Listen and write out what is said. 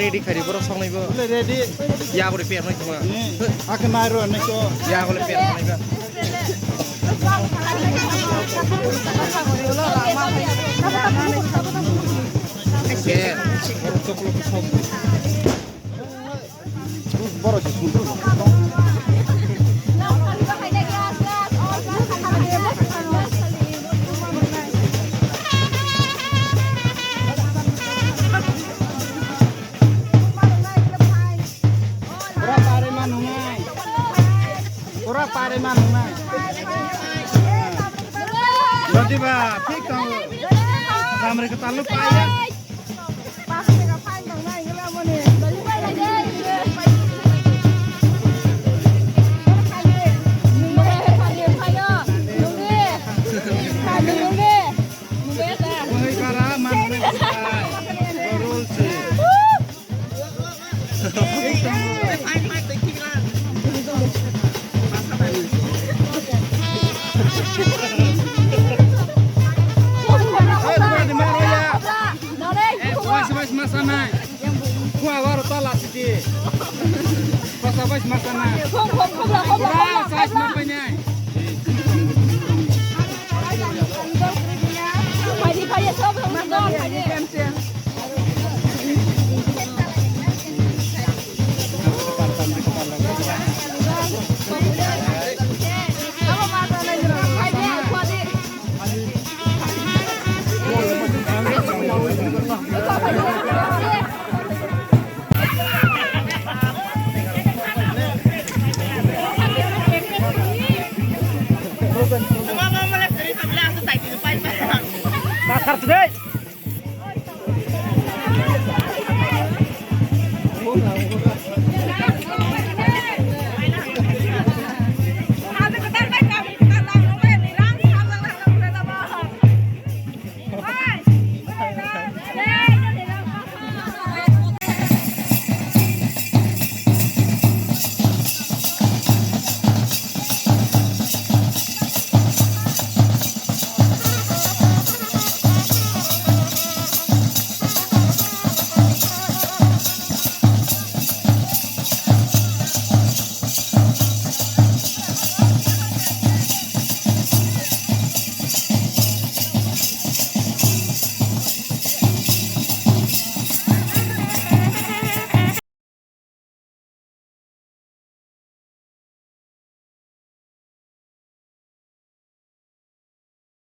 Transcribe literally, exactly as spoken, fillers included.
Ready khari borok songnai bo. Ready. Ya gore per nai khuma. Ake mai ro nai ko. Ya gore per nai ga. Ke. Borok se sundru. Pura pare ma nungnai. Pura pare ma nungnai. Dodi ba, thik tongo. Ramri kwtal no paiya. Wahai kara, mana mana kita. Rule sih. Mas, mas, mas, anai. Kuah baru tolak sih. Pas apa sih mas, anai? Kurang, saya mas, anai. Takhar today.